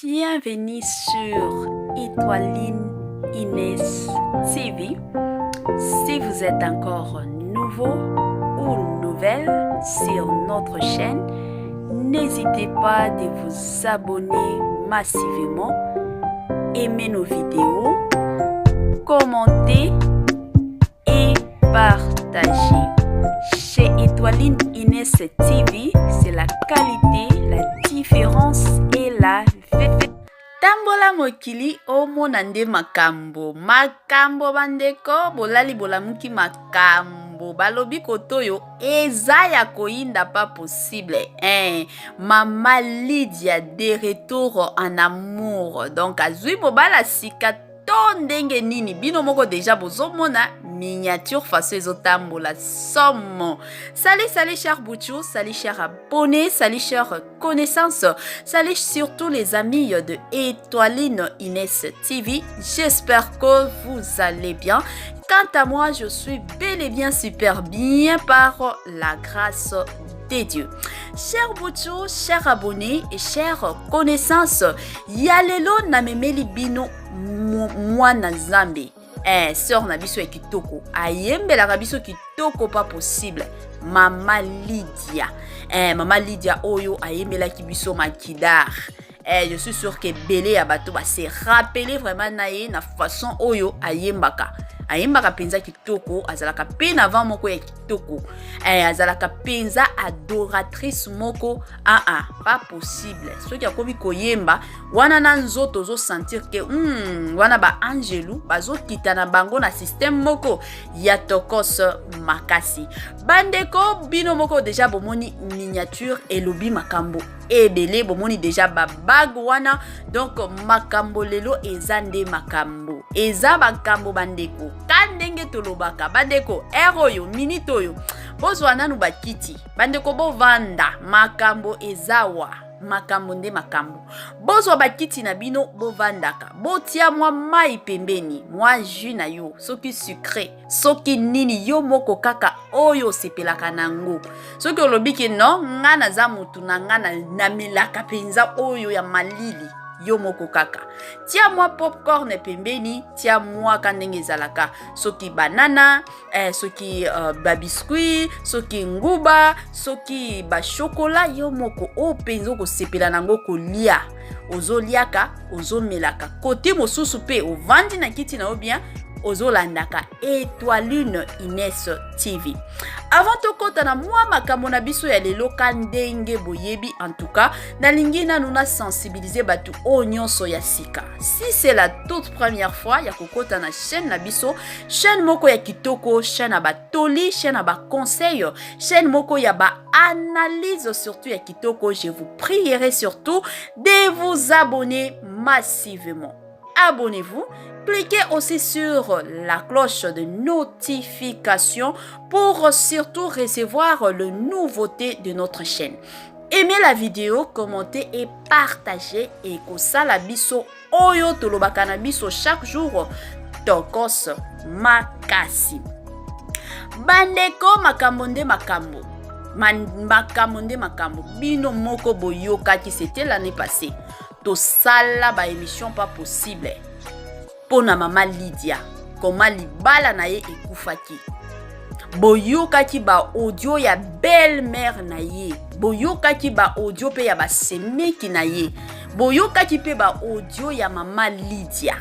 Bienvenue sur Étoiline Inès TV. Si vous êtes encore nouveau ou nouvelle sur notre chaîne, n'hésitez pas de vous abonner massivement, aimer nos vidéos, commenter et partager. Chez Étoiline Inès TV, c'est la qualité, la différence et la tambola mokili omona nde makambo makambo. Bandeko, bolali bolamuki, makambo balobi koto oyo eza ya koyinda, pas possible, hein. Mama Lydia de retour en amour, donc azwi mobala sika to ndenge nini? Bino moko déjà bozomona miniature, façon ezotambola somo. Salut, salut cher Bouchou, salut cher abonné, salut cher connaissance, salut surtout les amis de Étoiline Inès TV. J'espère que vous allez bien. Quant à moi, je suis bel et bien super bien par la grâce de Dieu. Cher Bouchou, cher abonné et chère connaissance, ya lelo namemeli bino mwana Nzambe, sœur na biso ya kitoko, ayembelaka biso kitoko pas possible, Mama Lydia. Mama Lydia oyo ayembelaki biso Makidar. Je suis sûr que ebele ya bato base rappeler vraiment na ye na façon oyo ayembaka. Ayembaka mpenza kitoko, azalaka mpe na vent moko ya kitoko, azalaka mpenza adoratrice moko aa ah, pas possible. Soki akomi koyemba wana na nzoto, ozosentir ke wana baangelu bazokita na bango na système moko ya tokos makasi. Bandeko, bino moko déjà bomoni miniature elobi makambo ebele, bomoni déjà babague wana. Donc makambo lelo eza nde makambo, eza makambo bandeko. Ka ndenge tolobaka, bandeko, heure oyo, minute oyo, bozwa nanu bakiti, bandeko, bovanda. Makambo ezawa, makambo nde makambo. Bozwa bakiti na bino, bovandaka, botia mwa mai pembeni, mwa jus na yo, soki sucré, soki nini, yo moko kaka oyo osepelaka nango. Soki olobi ke non, nga naza motu na nga namelaka mpenza oyo ya malili, yo moko kaka tia mwa popcorn pembeni, tia mwa ka ndenge ezalaka, soki banana, soki babiscuit, soki nguba, soki bachocolat, yo moko oyo mpenza okosepela nango kolia. Ozoliaka, ozomelaka, kote mosusu mpe ovandi na kiti na yo bien, ozolandaka Étoiline Ines TV. Avant tokɔta na mwa makambo na biso ya lelo, ka ndenge boyebi, en tout cas nalingi nanu na sensibiliser bato oyo nyonso ya sika. Si c'est la toute première fois ya kokɔta na chaîne na biso, chaîne moko ya kitoko, chaîne ya batoli, chaîne ya baconseil, chaîne moko ya baanalyse surtout ya kitoko, je vous prierai surtout de vous abonner massivement. Abonnez-vous. Cliquez aussi sur la cloche de notification pour surtout recevoir le nouveauté de notre chaîne. Aimez la vidéo, commentez et partagez et kosala biso oyo tolobaka na biso chaque jour, tokos makasi. Bandeko, makambo nde makambo, makambo nde makambo. Bino moko boyokaki, c'était l'année passée, tosala baémission pas possible mpo na Mama Lydia, koma libala na ye ekufaki. Boyokaki baaudio ya belle mère na ye, boyokaki baaudio mpe ya basemeki na ye, boyokaki mpe baaudio ya Mama Lydia.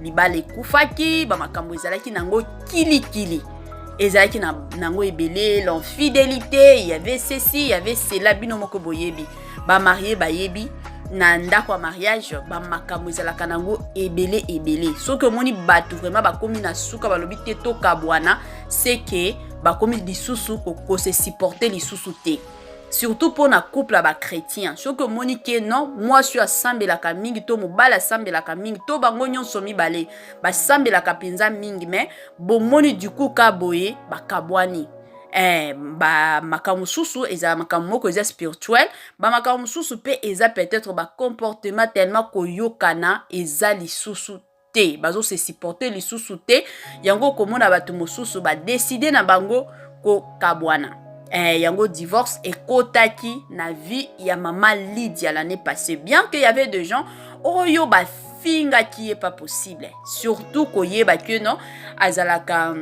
Libala ekufaki, bamakambo ezalaki nango kilikili, ezalaki na nango ebele, l'infidélité, il y avait ceci, il y avait cela. Bino moko boyebi, bamariés bayebi, na ndako ya mariage bamakambo ezalaka nango ebele ebele. Soki omoni bato vraiment bakomi na suka, balobi te tokabwana, c'est que bakomi lisusu kose supporter lisusu te, surtout mpona couple ya bachrétien. Soki omoni ke non, mwasi oyo asambelaka mingi to mobali asambelaka mingi to bango nyonso mibale basambelaka mpenza mingi, mais bomoni du coup ka boye bakabwani, bamakambo mosusu ezala makambo moko eza spirituel, bamakambo mosusu mpe eza peut-être bacomportement, tellement koyokana eza lisusu te, bazose supporter lisusu te. Yango okomona bato mosusu badécider na bango kokabwana. Yango divorce ekotaki na vie ya mama Lydia l'année passée, bien que y avait des gens oyo bafingaki ye pas possible, surtout koyeba ke non, azalaka,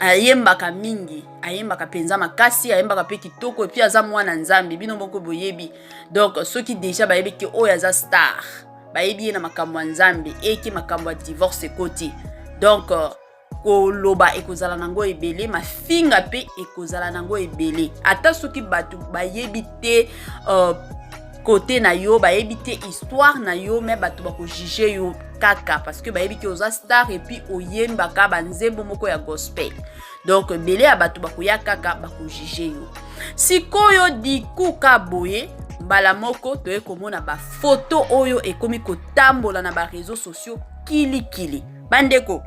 ayembaka mingi, ayembaka mpenza makasi, ayembaka mpe kitoko, et puis aza mwana Nzambe, bino moko boyebi. Donc soki déjà bayebi ke oyo aza star, bayebi ye na makambo ya Nzambe, eke makambo ya divorce ekoti, donc koloba ekozala nango ebele, mafinga mpe ekozala nango ebele. Ata soki bato bayebi te kote na yo, bayebi te histoire na yo, me bato bakojuger yo kaka parce que bayebi ke oza star et puis oyembaka banzembo moko ya gospel. Donc ebele ya bato bakoya kaka, bakojuger yo. Sikoyo dikuka boye, mbala moko toye komona bafoto oyo ekomi kotambola na baréseaux sociaux kilikili. Bandeko,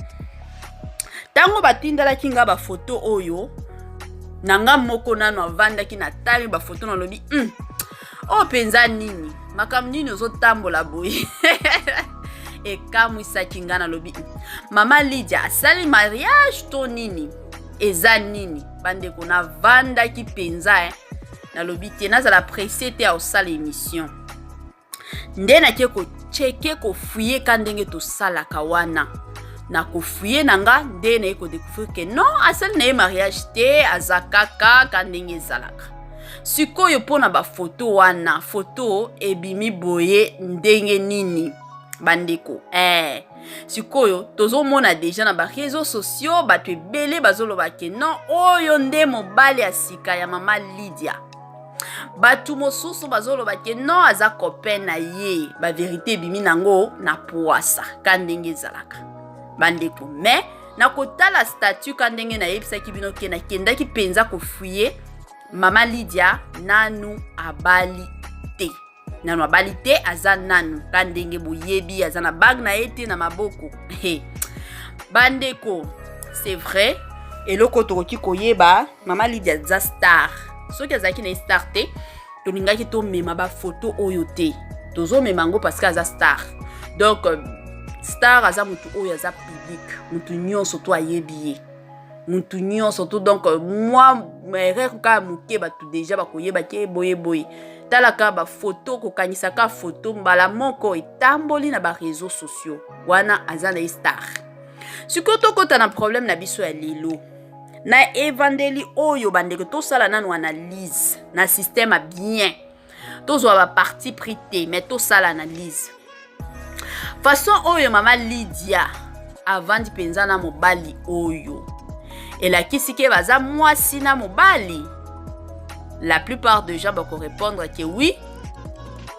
ntango batindalaki nga bafoto oyo, na nga moko nano avandaki, natali bafoto, nalobi oyo mpenza nini? Makambo nini ozotambola boye? Ekamwisaki nga. Nalobi mama Lydia asali mariage to nini? Eza nini? Bandeko, navandaki mpenza, nalobi te, nazala pressé te ya kosala émission. Nde nake kochecker, kofouiller ka ndenge tosalaka wana. Na kofouiller na nga nde naye kodécouvrir ke non, asali na ye mariage te, aza kaka ka ndenge ezalaka. Sikoyo mpona bafoto wana, foto ebimi boye ndenge nini, bandeko? Sikoyo tozomona déjà na baréseaux sociaux bato ebele bazoloba ke non, oyo nde mobali ya sika ya mama Lydia. Bato mosusu bazoloba ke non, aza copain na ye. Bavérité ebimi nango na poasa ka ndenge ezalaka, bandeko. Mais na kotala statut ka ndenge nayebisaki bino ke nakendaki mpenza kofouiller, mama Lydia nanu abali te, nanu abali te, aza nanu ka ndenge boyebi, aza na bague na ye te na maboko. Bandeko, c'est vrai, eloko tokoki koyeba, mama Lydia aza star. Soki azalaki na ye star te, tolingaki tomema bafoto oyo te. Tozomema yango parce que aza star. Donc star aza motu oyo aza public, motu nyonso to ayebi ye, motu nyonso to. Donc mwa erreur kaka moke, bato déjà bakoyeba ke boye boye. Talaka bafoto, kokangisaka foto mbala moko etamboli na baréseaux sociaux wana, aza na ye star. Sikoyo tokɔta na problème na biso ya lelo na evandeli oyo. Bandeko, tosala nanu analyse na système ya bien, tozwa baparti pris te, mais tosala analyse. Façon oyo mama Lydia avandi mpenza na mobali oyo, elakisi ke baza mwasi na mobali? La plupart de gens bakorépondre ke oui,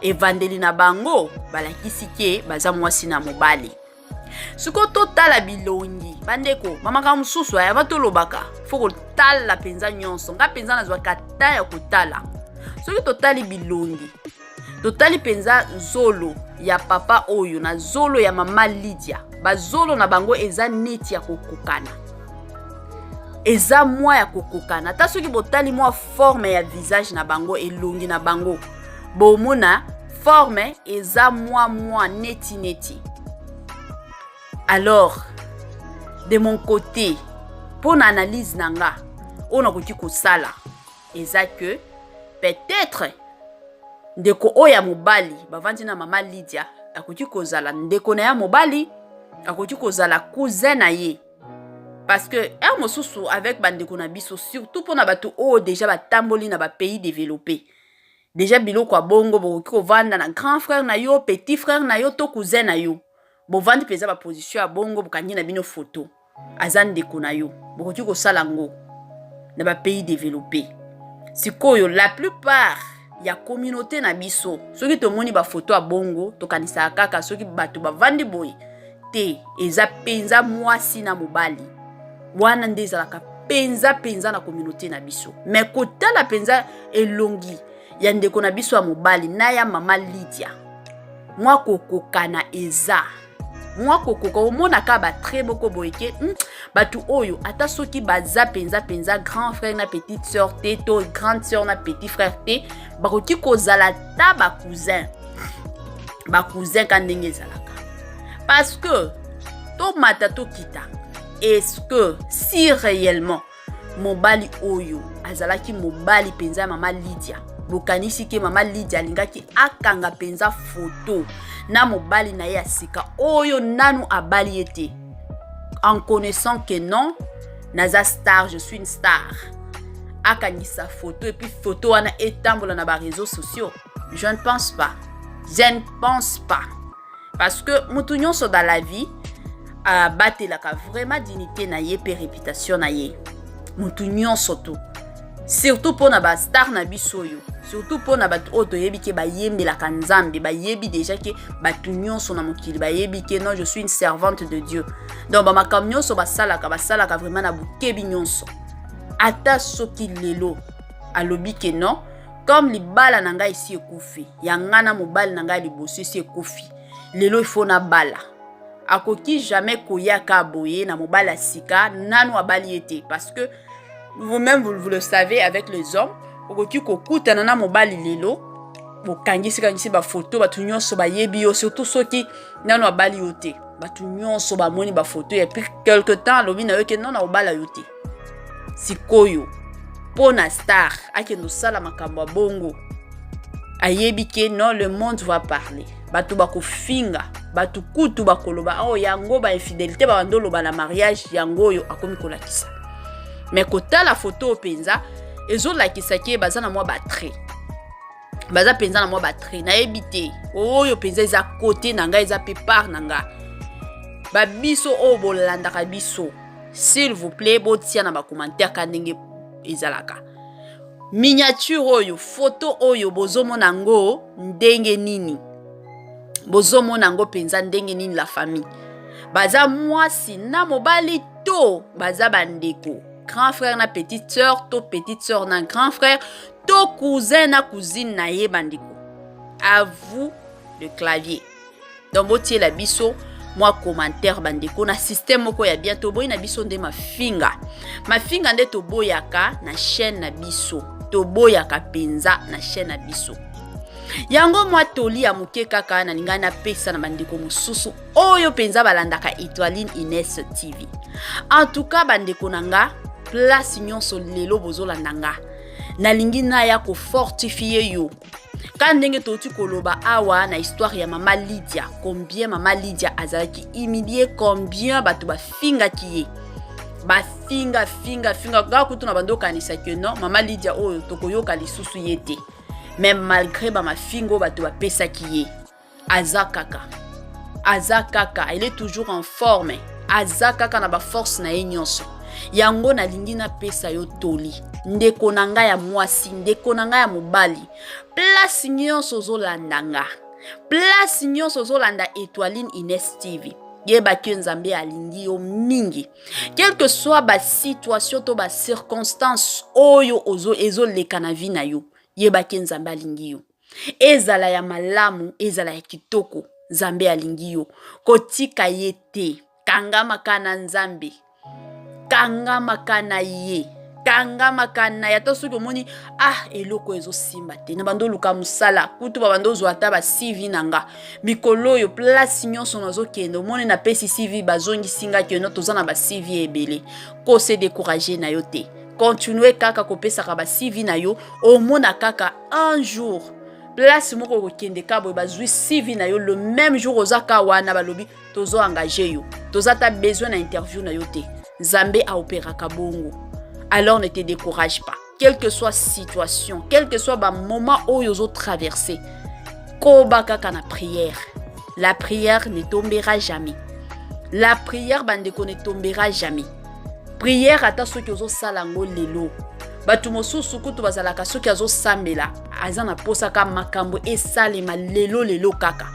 evandeli na bango balakisi ke baza mwasi na mobali. Sikoyo totala bilongi. Bandeko, bamakambo mosusu ayava tolobaka, faut kotala mpenza nyonso. Nga mpenza nazwaka ta ya kotala. Soki totali bilongi, totali mpenza zolo ya papa oyo na zolo ya mama Lydia, bazolo na bango eza neti ya kokokana, eza mwa ya kokokana. Ata soki botali mwa forme ya visage na bango, elongi na bango, bomona forme eza mwa mwa neti neti. Alors de mon côté, mpo na analyse na nga oyo nakoki kosala, eza que peut-être ndeko oyo ya mobali bavandi na mama Lydia akoki kozala ndeko na ya mobali, akoki kozala cousin na ye, parce que heure mosusu avec bandeko na biso, surtout mpona bato oyo déjà batamboli na bapays développé, déjà biloko ya bongo, bokoki kovanda na grand frère na yo, petit frère na yo to cousin na yo, bovandi mpenza baposition ya bongo, bokangi na bino foto, aza ndeko na yo, bokoki kosala yango na bapays développé. Sikoyo la plupart ya communauté na biso, soki tomoni bafoto ya bongo, tokanisaka kaka soki bato bavandi boye te, eza mpenza mwasi na mobali. Wana nde ezalaka mpenza mpenza na communauté na biso. Mais kotala mpenza elongi ya ndeko na biso ya mobali na ya mama Lydia, mwa kokokana eza, mwa kokoka, omonaka batrait moko boye ke bato oyo, ata soki baza mpenza mpenza grand frère na petite sœur te to grande sœur na petit frère te, bakoki kozala ta bacousin, bacousin ka ndenge ezalaka. Parce que tomata tokita, est-ce que si réellement Mobali oyo azalaki mobali mpenza ya mama Lydia, bokanisi ke mama Lydia alingaki akanga mpenza foto na mobali na ye ya sika oyo nanu abali ye te, en connaissant que non, naza star, je suis une star, akangisa photo et puis photo wana etambola na baréseaux sociaux? Je ne pense pas, je ne pense pas, parce que motu nyonso dans la vie abatelaka vraiment dignité na ye mpe réputation na ye. Motu nyonso to, surtout mpona bastar na biso oyo, surtout mpona bato oyo toyebi ke bayembelaka Nzambe, bayebi déjà ke bato nyonso na mokili bayebi ke non, je suis une servante de Dieu. Donc bamakambo nyonso basalaka, basalaka vraiment na bokebi nyonso. Ata soki lelo alobi ke non, comme libala na ngai esi ekufi, ya ngai na mobali na ngai liboso esi ekufi, lelo ifo nabala, akoki jamais koyaka boye na mobali ya sika nanu abali ye te, parce que vous-même vous le savez, avec les hommes, okoki kokutana na mobali lelo, bokangisi kangisi bafoto, bato nyonso bayebi yo, surtout soki nanu abali yo te, bato nyonso bamoni bafoto, et puis quelque temps alobi na yo ke non, na obala yo te. Sikoyo mpo na star akende osala makambo ya bongo, ayebi ke non, le monde va parler, bato bakofinga, bato kutu bakoloba: "Oh, yango bainfidélité babanda oloba na mariage, yango oyo akomi kolakisa." Mais kotala foto oyo mpenza, ezolakisa ke baza na mwa batrait, baza mpenza na mwa batrait. Nayebi te, oyo mpenza eza kote na ngai, eza mpe part na nga. Babiso oyo bolandaka biso, s'il vous plaît, botia na bacommentaire ka ndenge ezalaka. Miniature oyo, foto oyo, bozomona yango ndenge nini? Bozomona yango mpenza ndenge nini? La famille, baza mwasi na mobali to baza bandeko, grand frère na petite sœur, to petite sœur na grand frère, to cousin na cousine na ye? Bandeko, à vous le clavier. Donc botiela biso mwa commentaire, bandeko, na système moko ya bien. Toboyi na biso nde mafinga, mafinga nde toboyaka na chaîne na biso, toboyaka mpenza na chaîne na biso. Yango mwa toli ya moke kaka nalingai napesa na bandeko mosusu oyo mpenza balandaka Etoiline Ines TV. En tout cas, bandeko na nga, place nyonso lelo bozolanda nga, nalingi naya kofortifier yo ka ndenge touti koloba awa na histoire ya mama Lydia. Combien mama Lydia azalaki humilie, combien bato bafingaki ye, bafinga finga finga kaka kutu na bando okanisa ke non, mama Lydia oyo tokoyoka lisusu ye te. Mais malgré bamafinga oyo bato bapesaki ye, aza kaka, aza kaka, elle est toujours en forme, aza kaka na baforce na ye nyonso. Yango nalingi napesa yo toli, ndeko na ngai ya mwasi, ndeko na ngai ya mobali, place nyonso ozolanda nga, place nyonso ozolanda Etoiline Ines TV, yebaki yo Nzambe alingi yo mingi. Quelle que soit basituation to bacirconstance oyo ezoleka na vie na yo, yebaki Nzambe alingi yo. Ezala ya malamu, ezala ya kitoko, Nzambe alingi yo. Kotika ye te, kangamaka na Nzambe, kangamaka na ye, kangamaka na ye. Ata soki omoni: "Ah, eloko ezosimba te, na bando oluka mosala, kutu babando ozwa ata ba CV na nga mikolo oyo, place nyonso nazokende, omoni napesi CV, bazongisi nga keno toza na ba CV ebele." Kose décourager na yo te, continue kaka kopesaka ba CV na yo. Omona kaka un jour place moko okokende ka boye, bazwi CV na yo le même jour, oza ka wana, balobi: "Tozo engager yo, toza ta besoin na interview na yo te." Nzambe aopéraka bongo. Alors ne te décourage pas, quelle que soit situation, quel que soit bamoment oyo ozotraverse, koba kaka na prière. La prière ne tombera jamais, la prière, bandeko, ne tombera jamais. Prière, ata soki ozosala yango lelo, bato mosusu kutu bazalaka, soki azosambela, aza na posa ka makambo esalema lelo lelo kaka.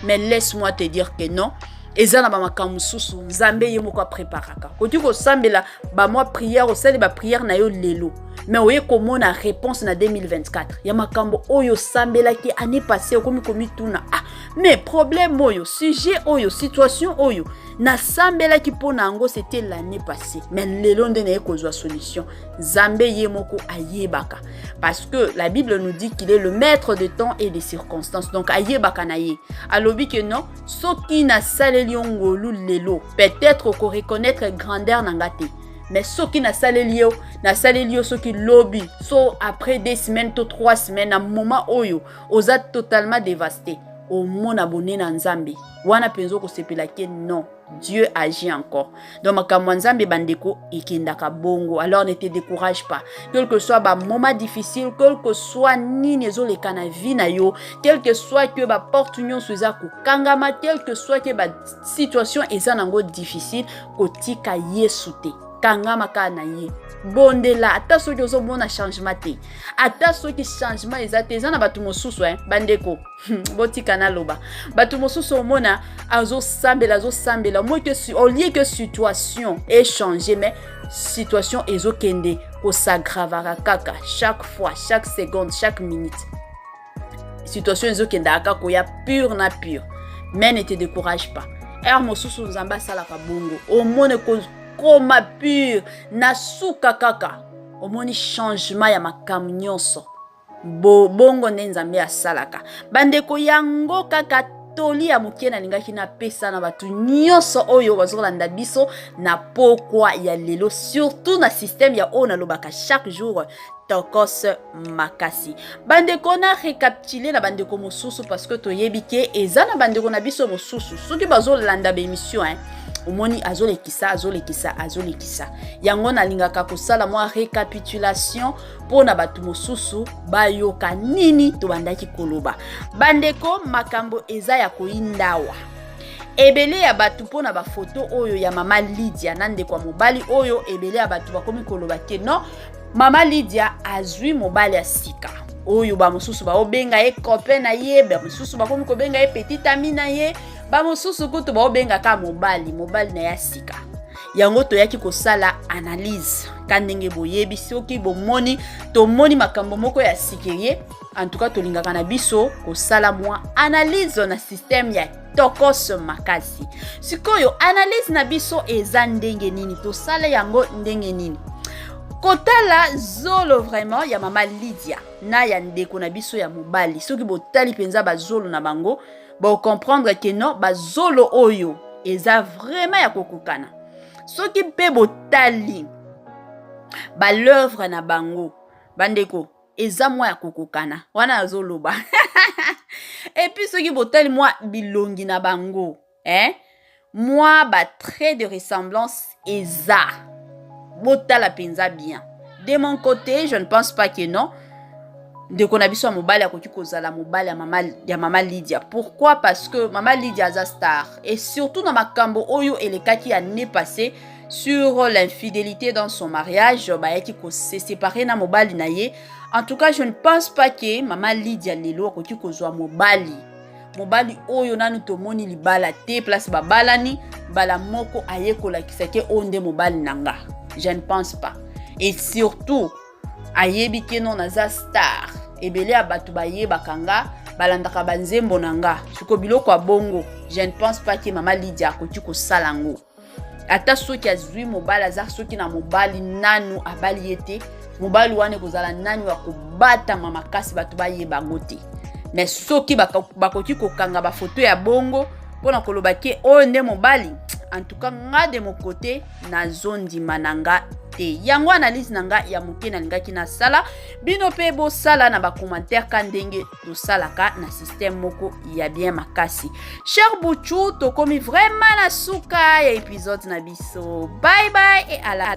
Mais laisse-moi te dire que non, eza na bamakambo mosusu Nzambe ye moko apreparaka. Koki kosambela bamwa prière, osali baprière na yo lelo, mais oye komona réponse na 2024 ya makambo oyo osambelaki année passée. Okomi komituna: "Ah, mais problème oyo, sujet oyo, situation oyo nasambelaki mpo na yango, c'était l'année passée, mais lelo nde naye kozwa solution." Nzambe ye moko ayebaka, parce que la Bible nous dit qu'il est le maître de temps et des circonstances. Donc ayebaka na ye, alobi ke non, soki nasaleli yo ngolu lelo, peut-être okoreconnaître grandeur na nga te. Mais soki nasaleli yo, nasaleli yo soki lobi, so après 2 semaines to 3 semaines, na moment oyo oza totalement dévasté, omona bone na Nzambe wana mpenza, okosepela ke non, Dieu agit encore. Donc makambo ya Nzambe, bandeko, ekendaka bongo. Alors ne te décourage pas, quel que soit bamoment difficile, quel que soit nini ezoleka na vie na yo, quel que soit que baporte nyonso eza kokangama, quel que soit que basituation eza nango difficile, kotika Yesu te, kangama kaka na ye, bondela. Ata soki ozomona changement te, ata soki changement eza te, eza na bato mosusu, eh, bandeko, botika naloba, bato mosusu omona azosambela, azosambela, moi que au lieu que situation echange, mais situation ezokende kos'aggravaka kaka chaque fois, chaque seconde, chaque minute, situation ezokendaka kaka koya pire na pire. Mais ne te décourage pas. Heure mosusu Nzambe asalaka bongo, omoni koma pire, na suka kaka omoni changement ya makambo nyonso. Bo, bongo nde Nzambe asalaka, bandeko. Yango kaka toli ya moke nalingaki napesa na bato nyonso oyo bazolanda biso na pokwa ya lelo, surtout na système ya oyo nalobaka chaque jour, Tokos Makasi. Bandeko, na récapitule na bandeko mosusu, parce que toyebi ke eza na bandeko na biso mosusu, soki bazolanda baémission, hein, omoni azolekisa, azolekisa, azolekisa. Yango nalingaka kosala mwa récapitulation mpo na bato mosusu bayoka nini tobandaki koloba. Bandeko, makambo eza ya koyindawa. Ebele ya bato, mpo na bafoto oyo ya mama Lydia na ndeko ya mobali oyo, ebele ya bato bakomi koloba ke non, mama Lydia azwi mobali ya sika oyo. Bamosusu baobenga ye copain na ye, bamosusu bakomi kobenga ye petit ami na ye, bamosusu kutu baobengaka mobali, mobali na ye ya sika. Yango toyaki kosala analyse ka ndenge boyebi. Soki bomoni tomoni makambo moko ya sikerie, en tout cas tolingaka na biso kosala mwa analyse na système ya Tokos Makasi. Sikoyo analyse na biso eza ndenge nini? Tosala yango ndenge nini? Kotala zolo vraiment ya mama Lydia na ya ndeko na biso ya mobali, soki botali mpenza bazolo na bango, bocomprendre ke non, bazolo oyo eza vraiment ya kokokana. Soki mpe botali balèvres na bango, bandeko, eza mwa ya kokokana wana azoloba. Et puis soki botali mwa bilongi na bango, eh? Mwa batrait de ressemblance eza, botala mpenza bien. De mon côté, je ne pense pas que non, ndeko na biso ya mobali akoki kozala mobali ya mama Lydia. Pourquoi? Parce que mama Lydia aza star, et surtout na makambo oyo elekaki année passée sur l'infidélité dans son mariage, bayaki kose séparer na mobali na ye. En tout cas, je ne pense pas que mama Lydia lelo akoki kozwa mobali, mobali oyo nanu tomoni libala te, place babalani mbala moko aye kolakisa ke oyo nde mobali na nga. Je ne pense pas. Et surtout ayebi ke non, naza star, ebele ya bato bayebaka nga, balandaka banzembo na nga. Siko biloko ya bongo, je ne pense pas ke mama Lydia akoki kosala yango. Ata soki azwi mobali, aza soki na mobali nanu abali ye te, mobali wana ekozala nani ya kobatama makasi, bato bayeba yango te. Mais soki bakoki kokanga bafoto ya bongo mpona koloba ke oyo nde mobali, en tout cas nga de mon côté nazondima na nga te. Yango analyse na nga ya moke nalingaki nasala, bino mpe bosala na bacommentaire ka ndenge tosalaka na système moko ya bien makasi. Cher Buchu, tokomi vraiment na suka ya épisode na biso. Bye bye et à la